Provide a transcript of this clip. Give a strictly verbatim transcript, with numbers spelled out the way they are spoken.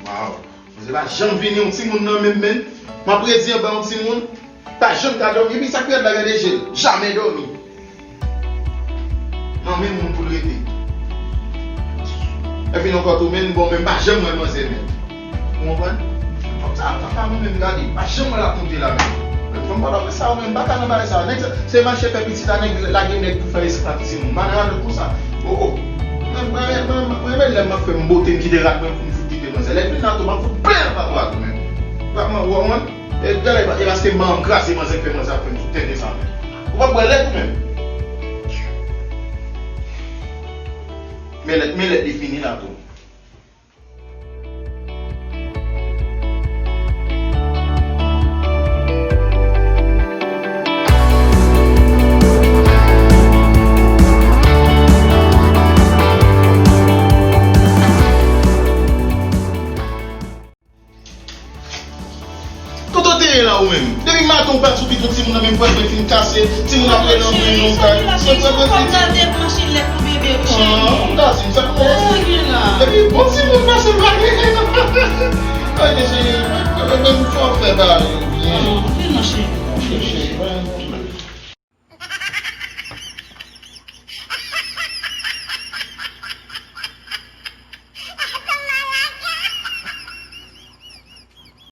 Waw. Manzè pa janm vini yon timoun nan menm, men. M ap redi anba yon timoun. Pa janm ka dòmi. Epi sa k pi rèd la, gade je l. Jamè dòmi. Nan menm moun pou l rete. Epi nan kòt ou menm, bon, menm pa janm wè manzè menm. Ou konprann? Fanm sa, fanm pa mwen menm gade. Pa janm wè l ap moute la menm. Menm fanm pa wè sa ou menm, pa ka nan bagay sa. Nèg sa, se mache fè pitit la, nèg lage nèg pou fè esklav timoun. Bagay la konsa. Oh, oh. Mwen, mwen, mwen, mwen, mwen, lè m ap fè m bote, m kite rad mwen pou m fout kite manzè. Lè l vin la tou, m ap fout plen anba bra tou menm. Ou pa mwen, ou konprann? E gade, e paske manman m kraze manzè k fè manzè ap fè m tout tenten sa menm. Ou p ap bwè lèt ou menm. Men lèt, men lèt li fini la tou. Kote w te ye la ou menm? Depi maten ou pa sou pito timoun nan menm pwèt mwen fin kase, timoun ap rele anmwe nan kay. Mwen pran pran piti. An, m ta di m sa. Epi bon timoun pase m pa genyen non. Ay, men cheri, men m fò fè bagay yo byen. Cheri, cheri,